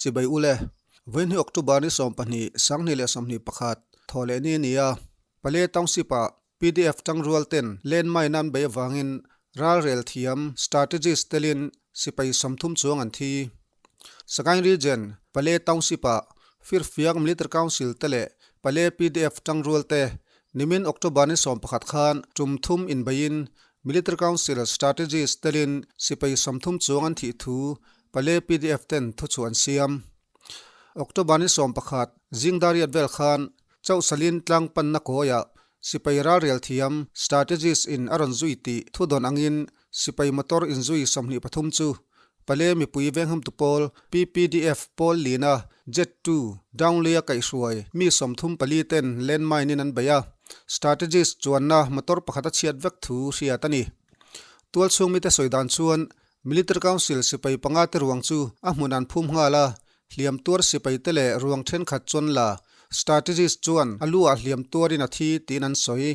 Chibai ule, Vawiinhi October ni 12, 2021, Thawhlehni a ni a, Pale Township-ah pdf tangrual ten landmine an beih avangin ralrel thiam strategist telin sipai 30 chuang an thi. Sagaing Region, Pale Township-ah Firfiak Military Council te leh Pale pdf tangrual te nimin October ni 11 khan tum thum inbeihin Military Council strategist telin sipai 30 chuang an thih thu Pale pdf ten thuchhuah an siam. October ni 11 zingdariat vel khan Chauh Salin tlang panna kawiah sipai ralrel thiam strategist in a rawn zui tih thu dawn angin sipai motor inzui 23 chu Pale mipui vengham-tu pawl PPDF pawl lina Jet 2 Downley-a kaihhruai mi 34 ten landmine in an bei a, strategist chuanna motor pakhat a chhiat vek thu hriat a ni. Tualchhung mite sawi dan chuan Military Council sipai panga te ruang chu a hmun an phum nghal a, hliam tuar sipai te leh ruang thenkhat chuan la strategist chuan a lu ah hliam tuarin a thi tiin an sawi.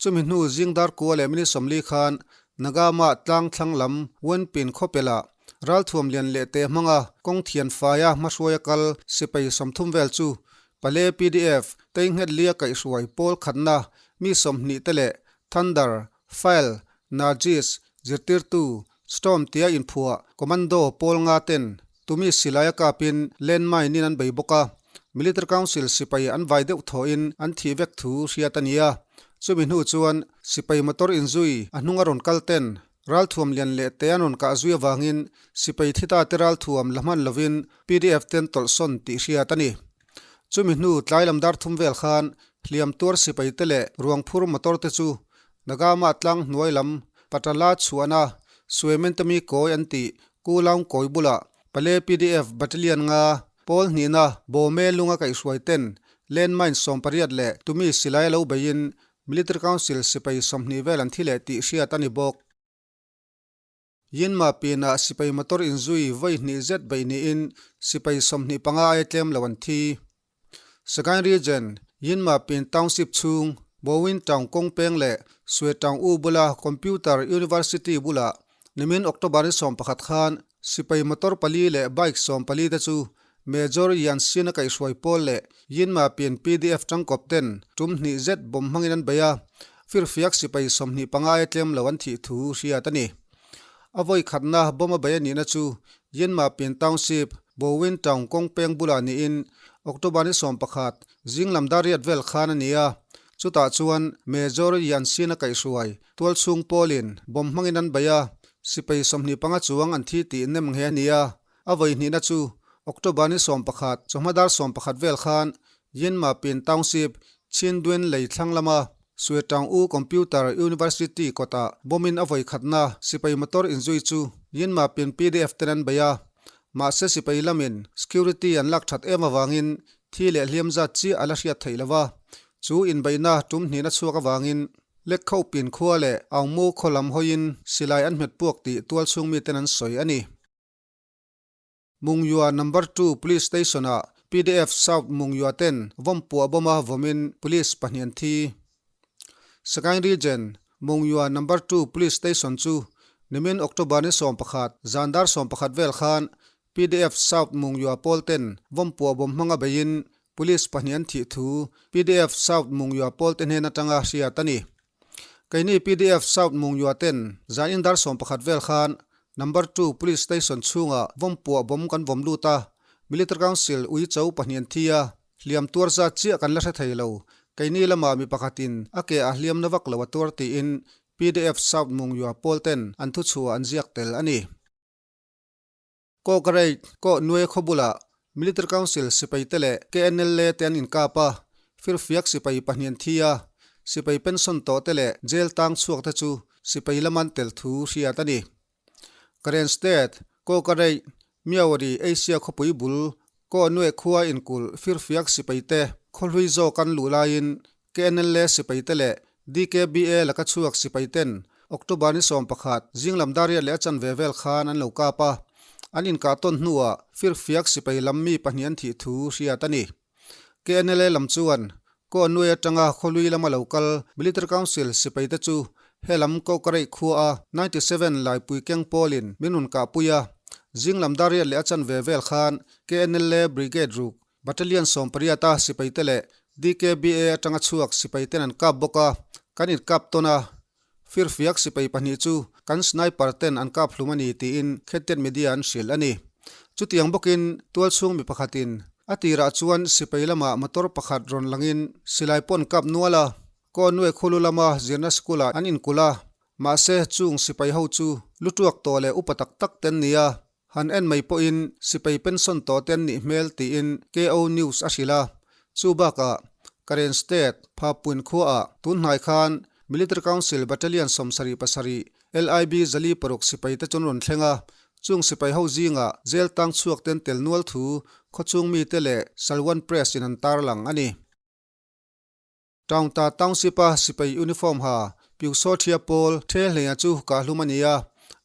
Chumi hnu zingdar kua leh minute 40 khan Nagama tlang thlang lam Wenpin khawpelah ralthuam lian leh teh hmanga kawng thian faia hmahruaia kal sipai 30 vel chu Pale pdf Teinghet lia kaihhruai pawl khatna mi 20 te leh Thunder, File, Nargis, zirtirtu, Storm tia inphuah Commando pawl nga ten tumi silai a kapin landmine in an bei bawk a, Military Council sipai an vai deuh thawhin an thih vek thu hriat a ni a. Chumi hnu chuan sipai motor inzui a hnung a rawn kal ten ralthuam lian leh te an rawn kah zui avangin sipai thi ta te ralthuam la hman lovin pdf ten tawlhsawn tih hriat a ni. Chumi hnu tlai lam dar thum vel khan hliam tuar sipai te leh ruang phur motor te chu Nagama tlang hnuai lam Patala chhuahna Suementami kawi an tih Kulaung kawi bulah Pale pdf Battalion nga pawl hnihna Bawme lunga kaihhruai ten landmine 18 leh tumi silai a lo beiin Military Council sipai 20 vel an thi leh tih hriat a ni bawk. Yinma pinah sipai motor inzui vawi hnih zet beih niin sipai 25 aia tlem lo an thi. Sagaing Region, Yinma pin Township chhung, Bowin Town kawng peng leh Swe Town U bula Computer University bulah nimin October ni 11 khan sipai motor pali leh bike 14 te chu Major Yan Sin a kaihhruai pawl leh Yinma pin pdf tangkawp ten tum hnih zet bawm hmangin an bei a, firfiak sipai 25 aia tlem lo an thih thu hriat a ni. A vawi khatna bawm a bei a nihna chu Yinma pin Township, Bowin Town kawng peng bulah niin October ni 11 zinglam dariat vel khan a ni a, chutah chuan Major Yan Sin a kaihhruai tualchhung pawlin bawm hmangin an bei a, sipai 25 chuang an thi tih nem nghe a ni a. A vawi hnihna chu October ni 11 chawhma dar 11 vel khan Yinma Pin Township, Chindwin lei thlang lama Swe Taung U Computer University kawtah bomb-in a vawi khatna sipai motor inzui chu Yinma Pin pdf ten an bei a. Mahse sipai lamin security an lak that em avangin thi leh hliam zat chiah a la hriat theih lo va. Chu inbeihna tum hnihna chhuak avangin Lekho Pin khua leh Aungmu khaw lam hawiin silai an hmet puak tih tualchhung miten an sawi a ni. Mungyua Number 2 Police Station-ah pdf South Mungyua ten vawm puah bawma vawmin police pahnih an thi. Sagaing Region, Mungyua Number 2 Police Station chu nimin October ni 11 zan dar 11 vel khan pdf South Mungyua pawl ten vawm puah bawm hmanga beiin police pahnih an thih thu pdf South Mungyua pawl te hnen atanga hriat a ni. Keini pdf South Mungyua ten zan in dar 11 vel khan Number 2 Police Station chhungah vawm puah bawm kan vawm lut a, Military Council ui cho pahnih an thi a, hliam tuar zat chiah kan la hre thei lo. Keini lamah mi pakhatin a ke ah hliam na vak lo a tuar tiin pdf South Mungyua pawl ten an thuchhuah an ziak tel a ni. Kawkareit, Kaw Nue khaw bulah Military Council sipai te leh KNLA te an inkap a, firfiak sipai pahnih an thi a, sipai pension tawh te leh jail tang chhuak te chu sipai lam an tel thu hriat a ni. Karen State, Kawkareit, Myawaddy, Asia khawpui bul, Kaw Nue khua inkulh firfiak sipai te khawhlui zawk an luh laiin KNLA sipai te leh DKBA laka chhuak sipai ten October ni 11 zinglam dariat leh a chanve vel khan an lo kap a, an inkah tawn hnuah firfiak sipai lam mi pahnih an thih thu hriat a ni. KNLA lam chuan Kaw Nuai atanga khawlui lama lo kal Military Council sipai te chu helam Kawkareih khua a 97 laipui keng pawlin min rawn kahpui a. Zinglam Dariat leh a chanve vel khan KNLA Brigade ruk Battalion 18 a sipaite leh DKBA atanga chhuak sipaiten an kap bawk a, kan inkap tawn a. Firfiak sipai pahnih chu kan sniper ten an kap hlum a ni tiin Khettiat Media an hrilh a ni. Chutiang bawkin tualchhung mi pakhatin a tirah chuan sipai lamah motor pakhat rawn langin silai pawh an kap nual a, Kawnue khulu lama zirna school ah an inkulh a, mahse chung sipai ho chu lutuak tawh leh upa tak tak te an ni a. Han en mai pawhin sipai pension tawh te an nih hmel tiin KO News a hrilh a. Chu bakah Karen State, Phapuin khuaah tun hnai khan Military Council Battalion 77 LIB 406 sipai te chuan rawn thleng a. Chung sipai ho zingah jail tang chhuak ten tel nual thu khawchhung mite leh Salwan Press in an tarlang a ni. Taungta Township-a sipai uniform ha Pyusawthia pawl the hleia chu kahhlum a ni a,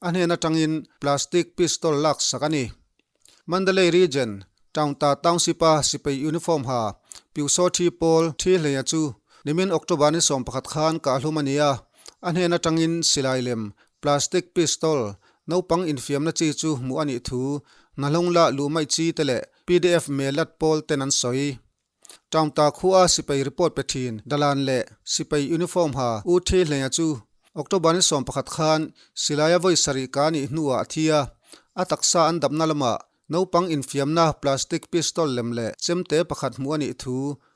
a hnen atangin plastic pistol lak sak a ni. Mandalay Region, Taungta Township-a sipai uniform ha Pyusawthi pawl thi hleia chu nimin October ni 11 khan kahhlum a ni a, a hnen atangin silai lem, plastic pistol, naupang infiamna chi chu hmuh a nih thu Hnahlawng lah luhmaih chi te leh pdf Melat pawl ten an sawi. Taungta khua sipai report pe thin Dalan leh sipai uniform ha U Thi Hleia chu October ni 11 khan silaia vawi sarih ka nih hnuah a thi a, a taksa an dapna lamah naupang infiamna plastic pistol lem leh chemte pakhat hmuh a nih thu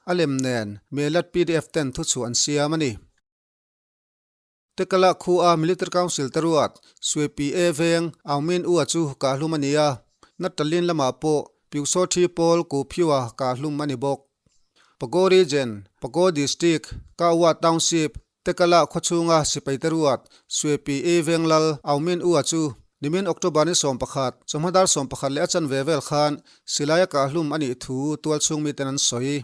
a lem nen Melat pdf ten thuchhuah an siam a ni. Tekala khua Military Council te ruat Swe PA veng Aumin Ua chu kahhlum a ni a, Natalin lamah pawh Pyusaw Thi pawl Ku Phiua kahhlum a ni bawk. Pago Region, Pago District, Kawa Township, Tekala khawchhunga sipai te ruat Swe PA veng lal Aumin Ua chu nimin October ni 11, chawhma dar 11 leh a chanve vel khan silaia kahhlum a nih thu tualchhung miten an sawi.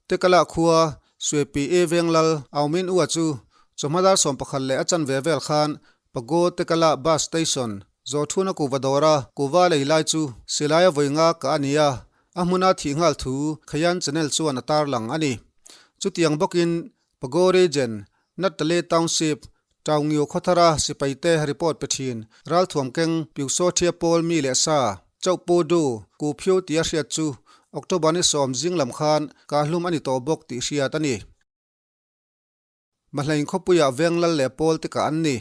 Tekala khua, Suepi E Venglal, Aumin Ua chu chawhma dar 11 leh a chanve vel khan Pago Tekala Bus Station, Zawthuna kuva dawra kuva lei lai chu silaia vawi nga ka a ni a, a hmuna thih nghal thu Khayan Channel chuan a tarlang a ni. Chutiang bawkin Pago Region, Natale Township, Taungio khawthara sipaite report pe thin, ralthuam keng Pyusawthia pawl mi leh sa, Chauhpu Du, Ku Phyu tia hriat chu October ni 10 zing lam khan kahlum a ni tawh bawk tih hriat a ni. Mahlain khawpuiah veng lal leh pawl te kah an ni.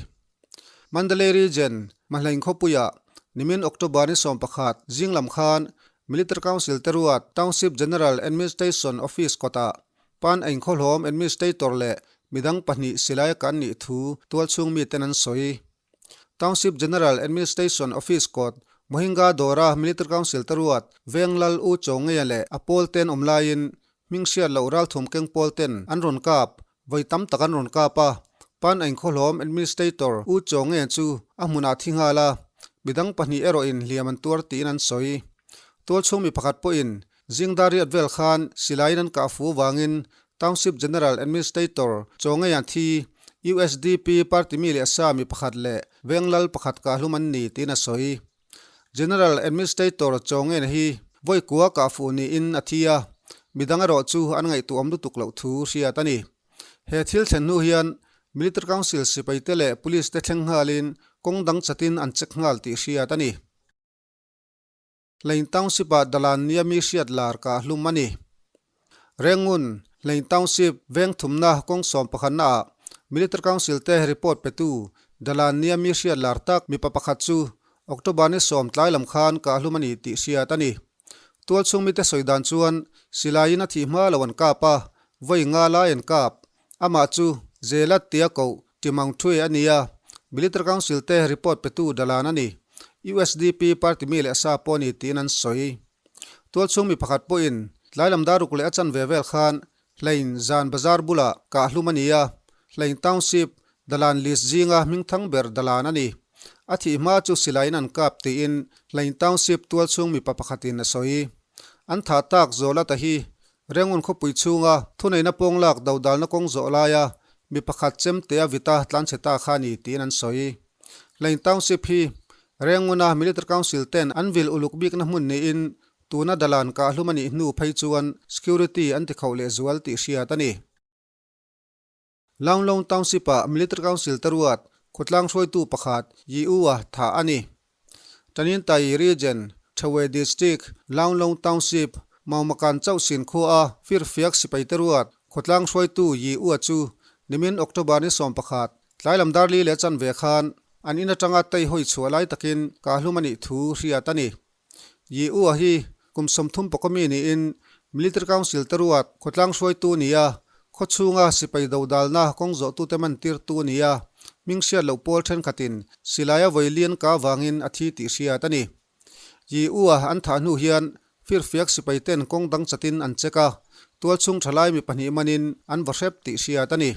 Mandalay Region, Mahlain khawpuiah nimin October ni 11 zing lam khan Military Council te ruat Township General Administration Office kawtah Pan a inkhawhlawm administrator leh midang pahnih silai kan nih thu tualchhung miten an sawi. Township General Administration Office kawt Mohinga dawra Military Council te ruat Veng Lal U Cho Ngeia leh a pawl ten awm laiin hming hriat loh ralthum keng pawl ten an rawn kap, vawi tam tak an rawn kap a. Pan a inkhawhlawm administrator U Cho Ngeia chu a hmunah thi nghal a, midang pahnih erawhin hliam an tuar tiin an sawi. Tualchhung mi pakhat pawhin Zingdar riat vel khan silaiin an kah fu vangin Township General Administrator chaw ngeiah thi usdp party mi leh sa mi pakhat leh Venglal pakhat kahlum an ni tiin a sawi. General Administrator chaw ngeina hi vawi kua kah fuh niin a thi a, midang erawh chu an ngaihtuahawm lutuk loh thu hriat a ni. He thil thlen hnu hian Military Council sipaite leh Police te thleng nghalin kawng dang chatin an check nghal tih hriat a ni. Hlaing Township-ah Dalan nia mi hriat lar kah hlum a ni. Rengun, Hlaing Township veng thumna kawng 11 naah Military Council te report petu Dalan nia mi hriat lar tak mipa pakhat chu October ni 10 tlai lam khan kah hlum a ni tih hriat a ni. Tualchhung mite sawi dan chuan silaiin a thih hma lo an kap a, vawi nga lai an kap. Amah chu Zelat tia koh Timang Thue a ni a, Military Council te report petu Dalan a ni. Usdp party mi leh sa pawh a ni tiin an sawi. Tualchhung mi pakhat pawhin tlailam daruk leh a chanve vel khan Hlain zan bazar bulah kahhlum a ni a, Hlain Township Dalan list zinga hmingthang ber Dalan a ni. A thih hma chu silaiin an kap tiin Hlain Township tualchhung mipa pakhatin a sawi. An thah tak Zawlata hi Rengun khawpui chhunga thuneihna pawng lak dodalna kawng zawh laia mi pakhat chemte a vita tlanchhe ta kha a ni tiin an sawi. Hlain Township hi Renguna Military Council ten an vil uluk bikna hmun niin tuna dalan kahhlum a nih hnu phei chuan security an ti khauh lehzual tih hriat a ni. Launglong Township-ah Military Council te ruat khawtlang hruaitu pakhat Yi U-a thah a ni. Tanintayi Region, Thawei District, Launglong Township, Maumakan Chauhsin khuaa firfiak sipaite ruat khawtlang hruaitu Yi Ua chu nimin October ni 11, tlailam dar li leh chanve khan an in atanga tei hawi chhuah lai takin kahlum a nih thu hriat a ni. Yi Ua hi kum 30 pawkawmi niin Military Council te ruat khawtlang hruaitu ni a, khaw chhunga sipai dodalna kawng zawhtute man tirtu ni a, hming hriat loh pawl thenkhatin silaia vawi lian ka avangin a thi tih hriat a ni. Yi Ua an thah hnu hian firfiak sipai ten kawng dang chatin an check a, tualchhung thalai mi pahnih manin an va hrep tih hriat a ni.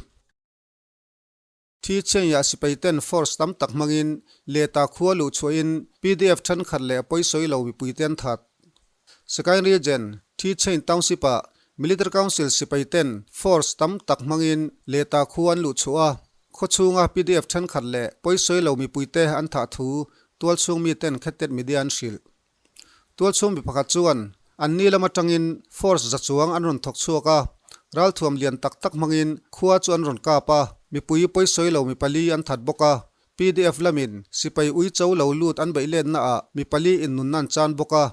Thi Chengya sipai ten force tam tak hmangin leta khua luh chhuahin pdf thenkhat leh pawisawi lo mipui te an that. Sagaing Region, Thi Cheng Township ah Military Council sipai ten force tam tak hmangin leta khua an luh chhuah a, khaw chhunga pdf thenkhat leh pawisawi lo mipui te an thah thu tualchhung mi ten Khettet Media an hrilh. Tualchhung mi pakhat chuan an ni lam atangin force za chuang an rawn thawk chhuak a, ralthuam lian tak tak hmangin khua chu an rawn kap a, mipui pawisawi lo mi pali an that bawk a, pdf lamin sipai ui cho lo lut an beih letna ah mi pali in nunna an chan bawk a,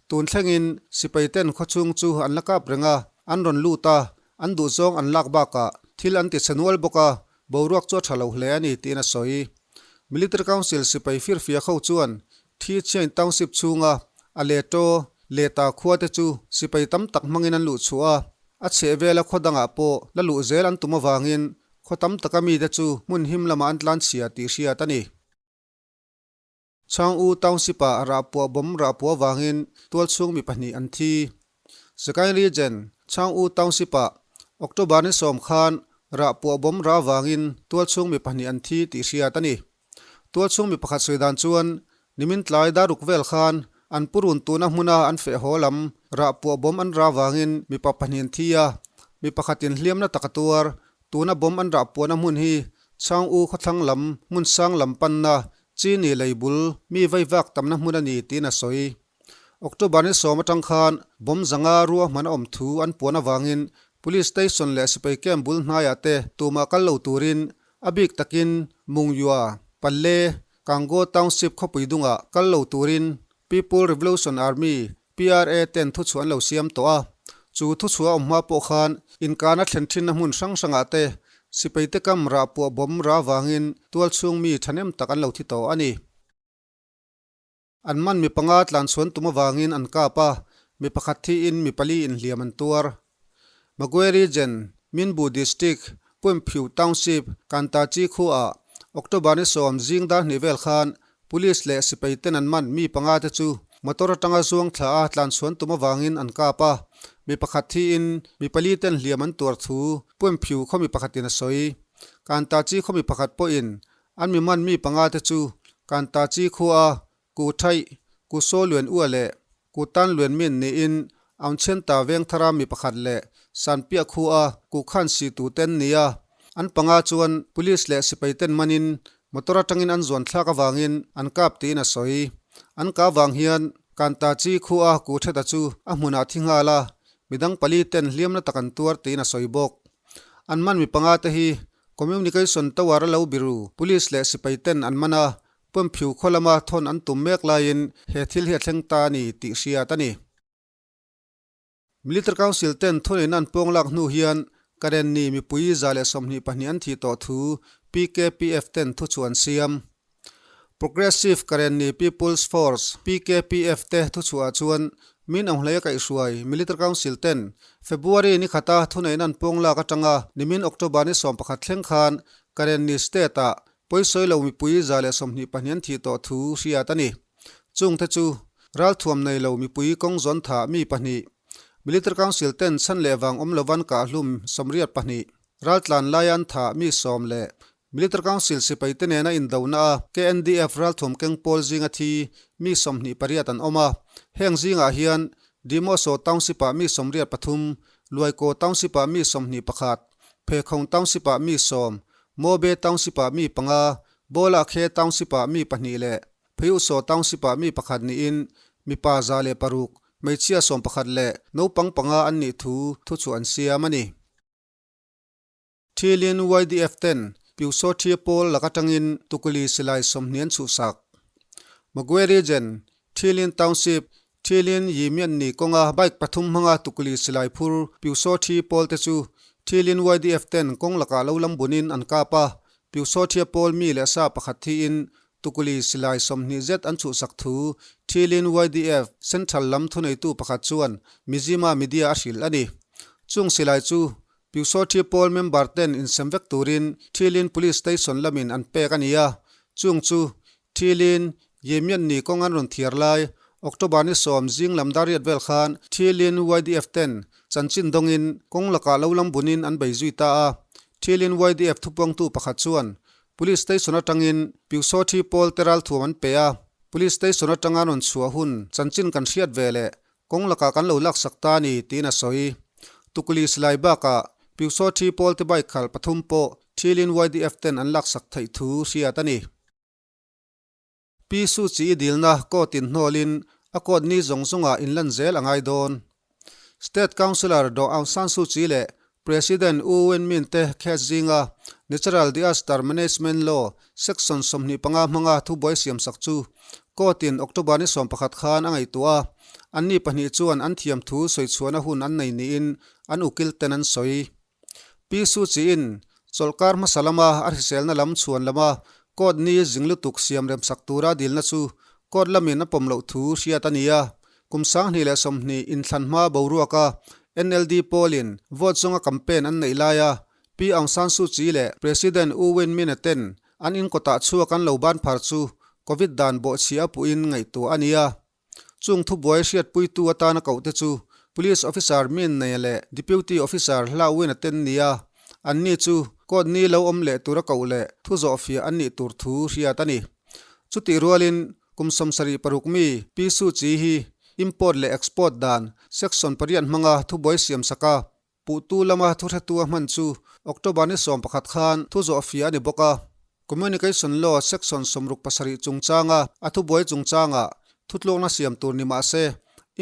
tun thlengin sipai ten khawchhung chu an la kap reng a, an rawn lut a, an duhzawng an lak bakah thil an ti chhe nual bawk a, boruak chu a tha lo hle a ni tiin a sawi. Military Council sipai firfiak ho chuan Thi Chiain Township chhunga a Leto, Leta khua te chu sipai tam tak hmangin an luh chhuah a, a chheh vela khaw dangah pawh la luh zel an tum avangin khaw tam taka mite chu hmun him lamah an tlan chhia tih hriat a ni. Chang U Township-ah rahpuah bomb rahpuah avangin tualchhung mi pahnih an thi. Sagaing Region, Chang U Township-ah October ni 10 khan rahpuah bomb rah avangin tualchhung mi pahnih an thi tih hriat a ni. Tualchhung mi pakhat sawi dan chuan nimin tlai daruk vel khan an purun tuna hmuna an feh haw lam rahpuah bomb an rah avangin mipa pahnih an thi a, mi pakhatin hliamna tak a tuar. Tuna bomb an rahpuahna hmun hi Chang U khawthlang lam hmun sang lam panna Chini lei bul mi vaivak tamna hmun a ni tiin a sawi. October ni 10 atang khan bomb zanga ruahman a awm thu an puan avangin Police Station leh sipai camp bul hnaiah te tumah kal lo turin a bik takin Mungyua, Palle, Kango Township khawpui dungah kal lo turin People Revolution Army, PRA, ten thuchhuah an lo siam tawh a. Chu thuchhuah a awm hma pawh khan inkana thlen thinna hmun hrang hrangah te sipai te kam rahpuah bomb ra avangin tualchhung mi thahnem tak an lo thi tawh a ni. An man mi panga tlan chhuan tum avangin an kap a, mi pakhat thiin mi pali inhliam an tuar. Magwe Region, Minbu District, Puemphiu Township, Kantachi khuaah October ni 10 zing dar hnih vel khan Police leh sipai ten an man mi panga te chu motor atanga zuang thla a tlan chhuan tum avangin an kap a, mi pakhat thiin mi pali ten hliam an tuar thu Puemphiu khaw mi pakhatin a sawi. Kantachi khaw mi pakhat pawhin An mi man mi panga te chu Kantachi khua Ku Thaih, Ku Saw Luan Ua leh Ku Tan Luan Min niin Aungchhenta Vengthara mi pakhat leh Sanpiah khua Ku Khan Si Tu ten nia. An panga chuan Police leh sipai ten manin motor atangin an zuan thlak avangin an kap tiin a sawi. An kah vang hian Kantachi khua Ku Theta chu a hmunah thi nghal a, midang pali ten hliamna tak an tuar tiin a sawi bawk. An man mi panga te hi Communication Tower a lo biru, Police leh sipai ten an man a, Pumphiu khaw lama thawn an tum mek laiin he thil hi a thleng ta a ni tih hriat a ni. Military Council ten thuneihna an pawng lak hnu hian Karenni mipui 122 an thih tawh thu PKPF ten thuchhuah an siam. Progressive Karenni People's Force, PKPF, te thuchhuah chuan Min Aung Hlaia kaihhruai Military Council ten February ni khata thuneihna an pawng lak atanga nimin October ni 11 thleng khan Karenni State ah pawisawi lo mipui 122 an thih tawh thu hriat a ni. Chungte chu ralthuam nei lo mipui kawng zawn thah mi pahnih, Military Council ten chhan leh vang awm lovan kahhlum 82, raltlan laia an thah mi 10 leh Military Council sipai te nena indona a KNDF ralthuam keng pawl zinga thi mi 28 an awm a. Heng zingah hian Dimoso Township-ah mi 83, Luaikaw Township-ah mi 21, Phekhawng Township-ah mi 10, Mobe Township-ah mi panga, Bawlakhe Township-ah mi pahnih leh Pheiusaw Township-ah mi pakhat niin mipa 106, hmeichhia 11 leh naupang panga an nih thu thuchhuah an siam a ni. Thilin YDF ten Pyusawthia pawl lak atangin Tukuli silai 20 an chhuhsak. Magwe Region, Thilin Township, Thilin Yimianni kawnga bike pathum hmanga tukuli silai phur Pyusawthi pawl te chu Thilin YDF ten kawng lakah lo lam bunin an kap a, Pyusawthia pawl mi leh sa pakhat thiin tukuli silai 20 zet an chhuhsak thu Thilin YDF Central lam thuneitu pakhat chuan Mizzima Media a hrilh a ni. Chung silai chu Pyusawthi pawl member ten insem vek turin Thilin Police Station lamin an pek a ni a, chung chu Thilin, Yemian ni kawng an rawn thiar lai, October ni 10 zing lam dar riat vel khan Thilin YDF ten chanchin dawngin kawng lakah lo lam bunin an bei zui ta a. Thilin YDF thupuangtu pakhat chuan Police Station atangin Pyusawthi pawl te ralthuam an pe a, Police Station atanga an rawn chhuah hun chanchin kan hriat ve leh kawng lakah kan lo laksak ta a ni tiin a sawi. Tukuli silai bakah Pyusawthi pawl te bike khalh pathum pawh Thilin YDF ten an laksak theih thu hriat a ni. Pi Suu Kyi dilna court in hnawlin a court ni zawng zawngah inlan zel a ngai dawn. State Councillor Daw Aung San Suu Kyi leh President U Win Myint te case zinga Natural Diaster Management Law Section 25 hmanga thubuai siamsak chu court in October ni 11 khan a ngaihtuah a, anni pahnih chuan an thiam thu sawichhuahna hun an nei niin an ukil ten an sawi. Pi Suu Kyi-in chawlhkar hmasa lama a hriselna lam chhuan lama court ni zing lutuk siam remsak tura dilna chu court lamin a pawm loh thu hriat a ni a. Kum 2020 inthlan hma boruaka NLD pawlin vote zawnga campaign an neih laia Pi Aung San Suu Kyi leh President U Win Myint ten an inkawtah chhuak an lo ban phar chu Covid dan bawhchhia a puhin ngaihtuah a ni a. Chung thubuai hriatpuitu atana kohte chu Police Officer Min Neia leh Deputy Officer Hla Win-a ten nia, anni chu court ni lo awm leh tura koh leh thu zawhfiah an nih tur thu hriat a ni. Chutih rualin kum 76 mi Pi Suu Kyi hi Import leh Export dan Section pariat hmanga thubuai siamsak a, Puhtu lama thuhretu a hman chu October ni 11 khan thu zawhfiah a ni bawk a. Communication Law Section 67 chungchanga a thubuai chungchanga thutluakna siam tur ni mah se,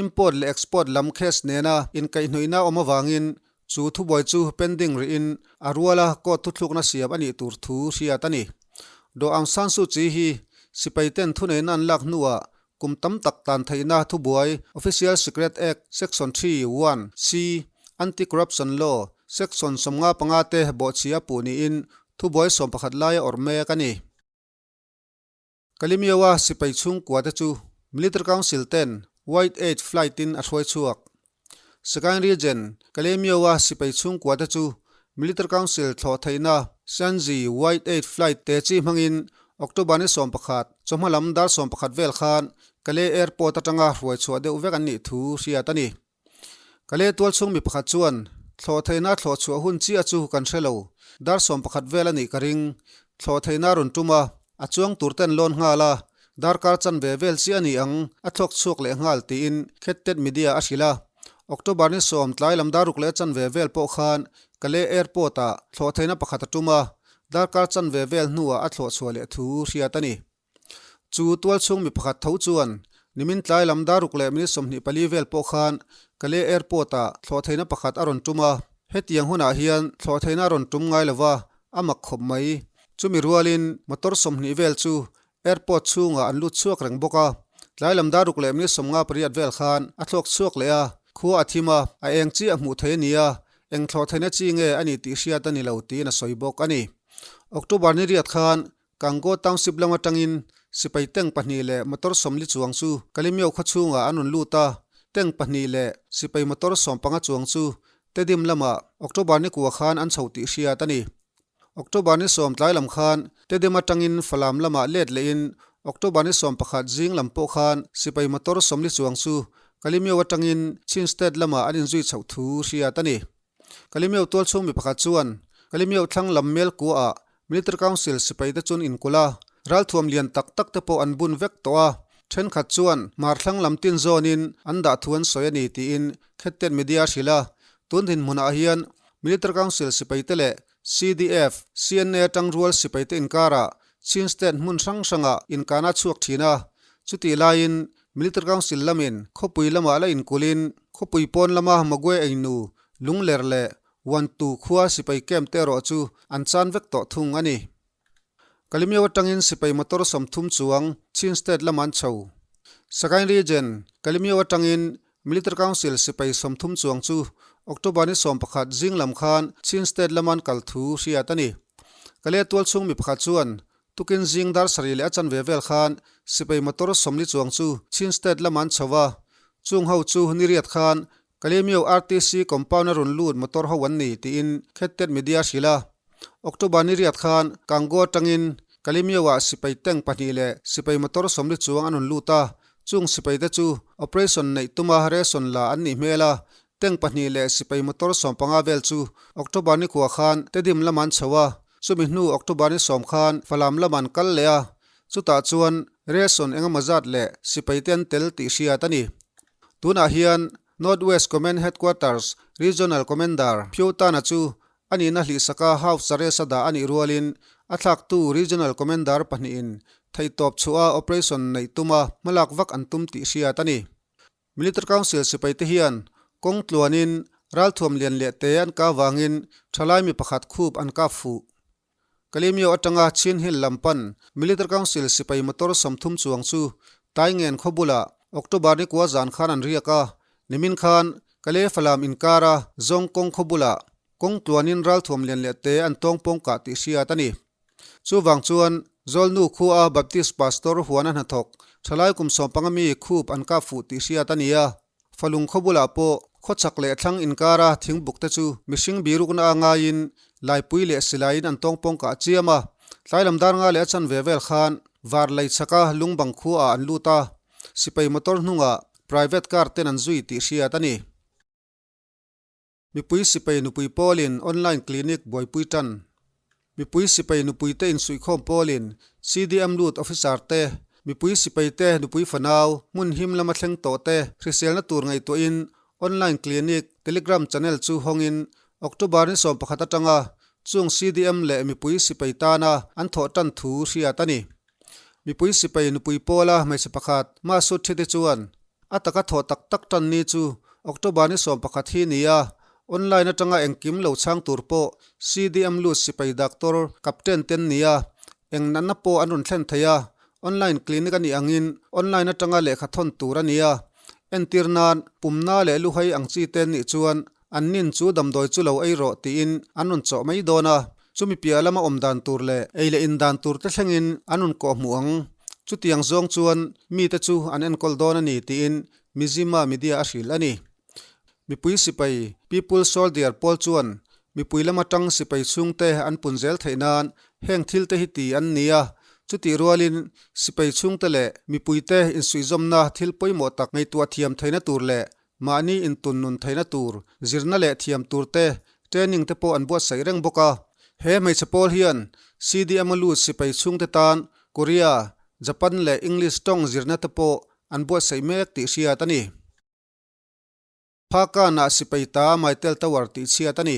import leh export lam case nena inkaihhnawihna awm avangin chu thubuai chu pending rihin a ruala court thuthlukna siam a nih tur thu hriat a ni. Daw Aung San Suu Kyi hi sipaiten thuneihna an lak hnuah Kum tam tak tan theihna thubuai Official Secret Act Section 3, 1, C, Anti-Corruption Law Section 55 te bawhchhia puh niin thubuai 11 laia awrh mek a ni. Kalimioa sipai chhungkua te chu Military Council ten White Eight Flight in a hruai chhuak. Sagaing Region, Kalemioa sipai chhungkua te chu Military Council thlawh theihna Shanzi White Eight Flight te chi hmangin October ni 11, chawhma lam dar 11 vel khan Kale Airport atanga hruai chhuah deuh vek an nih thu hriat a ni. Kale tualchhung mi pakhat chuan, Thlawh theihna thlawh chhuah hun chiah chu kan hre lo, dar 11 vel a nih ka ring. Thlawh theihna rawn tum a, a chuang tur ten lawn nghal a, Darkar chanve vel chiah a ni ang, a thlawk chhuak leh nghal tiin Khettet Media a hrilh a. October ni 10 tlai lam dar ruk leh chanve vel pawh khan Kale Airport ah thlawh theihna pakhat a tum a, darkar chanve vel hnuah a thlawh chhuah leh thu hriat a ni. Chu tualchhung mi pakhat tho chuan nimin tlai lam dar ruk leh minute 24 vel pawh khan Kale Airport ah thlawh theihna pakhat a rawn tum a, hetiang hunah hian thlawh theihna a rawn tum ngai lova, a mak khawp mai. Chumi rualin motor 20 vel chu Airport chhungah an lut chhuak reng bawk a, tlai lam dar ruk leh minute 58 vel khan a thlawk chhuak leh a, khua a thim a, a eng chiah hmuh thei a ni a, eng thlawh theihna chi nge a ni tih hriat a ni lo tiin a sawi bawk a ni. October ni riat khan Kango Township lam atangin sipai tank pahnih leh motor 40 chuang chu Kalimio khaw chhungah an rawn lut a, tank pahnih leh sipai motor 15 chuang chu Tedim lamah October ni kua khan an chho tih hriat a ni. October ni 10 tlai lam khan Tedim atangin Falam lamah let lehin October ni 11 zing lam pawh khan sipai motor 40 chuang chu Kalimio atangin Chin State lamah an inzui chhoh thu hriat a ni. Kalimio tualchhung mi pakhat chuan Kalimio thlang lam mel kuaah Military Council sipai te chuan inkulh a, ralthuam lian tak tak te pawh an bun vek tawh a, thenkhat chuan hmar thlang lam tin zawnin an dah thu an sawi a ni tiin Khettet Media a hrilh a. Tun dinhmunah hian Military Council sipai te leh CDF, CNA tangrual sipai te inkarah Chin State hmun hrang hrangah inkahna a chhuak thin a. Chutih laiin Military Council lamin khawpui lamah la inkulhin khawpui pawn lama Magwe Einu, Lungler leh Wantu khua sipai camp te erawh chu an chan vek tawh thung a ni. Kalemyo atangin sipai motor 30 chuang Chin State lamah an chho. Sagaing Region, Kalemyo atangin Military Council sipai 30 chuang chu October ni 11 zing lam khan Chin State lama an kal thu hriat a ni. Kale tualchhung mi pakhat chuan Tukin zing dar sarih leh a chanve vel khan sipai motor 40 chuang chu Chin State lamah an chho a, chung ho chu niriat khan Kalemyo RTC compound a rawn lut motor ho an ni tiin Khettet Media a hrilh a. October niriat khan Kango atangin Kalemyo ah sipai tank pahnih leh sipai motor 40 chuang an rawn lut a, chung sipai te chu operation neih tuma ration la an nih hmel a, Tank pahnih leh sipai motor 15 vel chu October ni kua khan Tedim lamah an chho a, chumi hnu October ni 10 khan Falam lamah an kal leh a, chutah chuan ration engemaw zat leh sipai te an tel tih hriat a ni. Tunah hian North West Command Headquarters Regional Commander Phyo Tana chu a nihna hlihsaka House Arrest a dah a nih rualin a thlaktu Regional Commander pahnihin theihtawp chhuah a operation neih tuma hmalak vak an tum tih hriat a ni. Military Council sipaite hian kawng tluanin ralthuam lian leh te an kah vangin thalai mi pakhat khup an kap fuh. Kalemyo atanga Chin Hill lam pan Military Council sipai motor 30 chuang chu Taingen khaw bulah October ni kua zan khan an riak a, nimin khan Kale Falam inkara Zawng kawng khaw bulah kawng tluanin ralthuam lian leh te an tawng pawng kah tih hriat a ni. Chuvang chuan Zawlnu khua Baptist Pastor huana hnathawk thalai kum 15 mi khup an kap fuh tih hriat a ni a. Falung khaw bulah pawh khawchhak leh thlang inkara thingbuk te chu mihring birukna a ngaiin laipui leh silaiin an tawngpawng kah chiam a. Tlailam dar nga leh a chanve vel khan var lei chhaka lungbang khuaah an lut a, sipai motor hnungah private car ten an zui tih hriat a ni. Mipui sipai nupui pawlin online clinic buaipui tan. Mipui sipai nupui te insuihkhawm pawlin CDM lut officer te, mipui sipai te nupui fanau hmun him lama thleng tawh te hriselna tur ngaihtuahin online clinic telegram channel chu hawngin October ni 11 atanga chung CDM leh mipui sipai tana an thawh tan thu hriat a ni. Mipui sipai nupui pawla hmeichhe pakhat Masood Thiti chuan A taka thawh tak tak tan ni chu October ni 11 hi ni a, online atanga engkim lo chhang tur pawh CDM lut sipai doctor captain ten ni a, eng natna pawh an rawn thlen thei a, online clinic a nih angin online atanga lehkha thawn tur a ni a, entir nan pumna leh luhai ang chi te nih chuan an nin chu damdawi chu lo ei rawh tiin an rawn chawh mai dawn a, chumi piah lama awm dan tur leh ei leh in dan tur te thlengin an rawn kawh hmuh ang. Chutiang zawng chuan mite chu an enkawl dawn a ni tiin Mizzima media a hrilh a ni. Mipui sipai People Soldier pawl chuan mipui lama tang sipai chhungte an pun zel theih nan heng thil te hi ti an ni a, chutih rualin sipai chhungte leh mipuite insuihzawmna thil pawimawh tak ngaihtuah thiam theihna tur leh Mahni intun nun theihna tur, zirna leh thiam tur te, training te pawh an buatsaih reng bawk a. He hmeichhe pawl hian CDM a lut sipai chhungte tan Korea, Japan leh English tawng zirna te pawh an buatsaih mek tih hriat a ni. Phakan-ah sipai ta Mytel Tower tih chhiat a ni.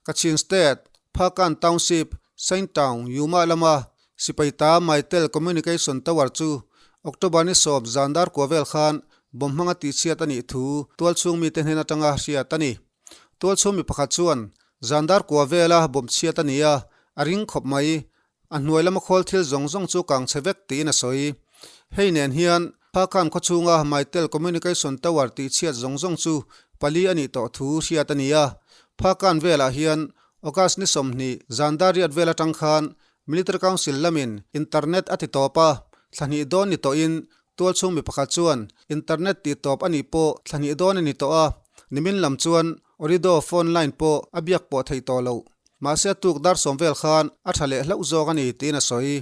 Kachin State, Phakan Township, Saint Town, Yuma lama Sipai ta Mytel Communication Tower chu October ni 10 zan dar kua vel khan bomb hmanga tihchhiat a nih thu tualchhung mite hnen atanga hriat a ni. Tualchhung mi pakhat chuan zan dar kua vela bomb chhiat a ni a, a ring khawp mai. A hnuai lama khawl thil zawng zawng chu kang chhe vek tiin a sawi. Hei nen hian Phakan khawchhunga Mytel Communication Tower tihchhiat zawng zawng chu pali a nih tawh thu hriat a ni a. Phakan velah hian August ni 20 zan dar riat vel atang khan Military Council lamin internet a ti tawp a, thla hnih dawn ni tawhin tualchhung mi pakhat chuan internet tih tawp a nih pawh thla hnih dawn a ni tawh a, nimin lam chuan Orido phone line pawh a biak pawh theih tawh loh. Mahse a tuk dar 10 vel khan a tha leh hlauh zawk a ni tiin a sawi.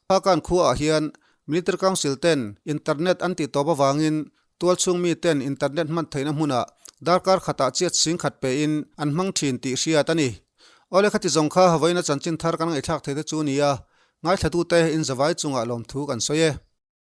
Phakan khuaah hian Military Council ten internet an tih tawp avangin tualchhung mi ten internet hman theihna hmunah darkar khatah chiat 10,000 pein an hmang thin tih hriat a ni. Awle khati zawng kha vawiina chanchin thar kan ngaihthlak thei te chu nia, ngaithlatute in zavai chungah lawmthu kan sawi e.